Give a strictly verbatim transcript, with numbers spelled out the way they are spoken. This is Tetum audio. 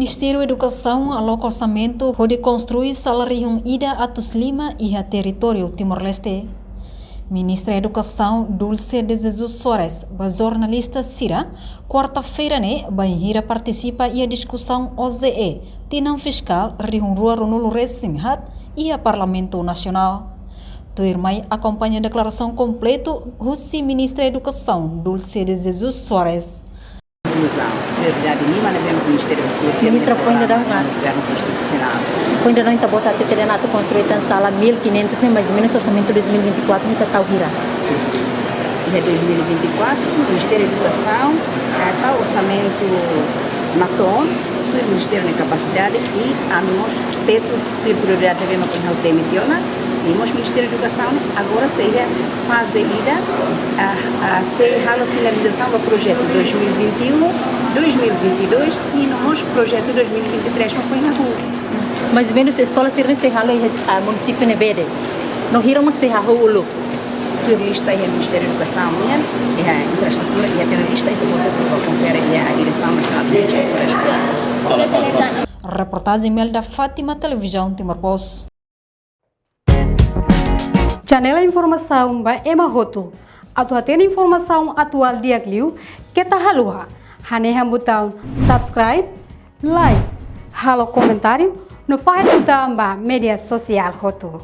Ministériu Edukasaun aloka orsamentu hodi konstrui sala rihun ida atus lima iha territóriu Timor-Leste. Ministra Edukasaun Dulce de Jesus Soares ba jornalista sira, kuarta-feira ne'e, bainhira partisipa iha diskusaun O J E tinan fiskál rihun rua ruanulu resin haat iha Parlamentu Nasionál. Tuirmai akompaña deklarasaun kompletu husi Ministra Edukasaun Dulce de Jesus Soares. Inkluzaun, prioridade lima ne'ebé Ministériu Kultura, Ministra, foin daudaun, Governu Konstitusionál. Foin daudaun ita-boot hatete dehan atu konstrui tan sala mil e quinhentos ne'e, mais ou menos orsamentu dois mil e vinte e quatro ne'e ita tau hira? Iha dois mil e vinte e quatro, Ministériu Edukasaun, eh, tau orsamentu natoon, tuir ministériu nia kapasidade i ami mós tetu tuir prioridade ne'ebé mak ohin ha'u temi tiha ona, i mós Ministériu Edukasaun ne'e agora sei iha faze ida, ah, ah, sei halo finalizasaun ba projetu dois mil e vinte e um, dois mil e vinte e dois i no mós projetu dois mil e vinte e três mak foin hahú. Mais ou menos eskola sira-ne'e sei halo iha, ah, munisípiu ne'ebé de'it? No hira mak sei hahú uluk? Tuir lista iha Ministériu Edukasaun nian, iha infraestrutura, iha tuir lista, ita-boot konfere iha Diresaun Nasionál de Infraestrutura Eskolár. Reportajen Melda Fátima, Televizaun Timor Post. Channel informasaun ba ema hotu. Atu hatene informasaun atuál di'ak liu, keta haluha hanehan butaun subscribe, like, halo komentáriu, no fahe tutan ba média sosiál hotu.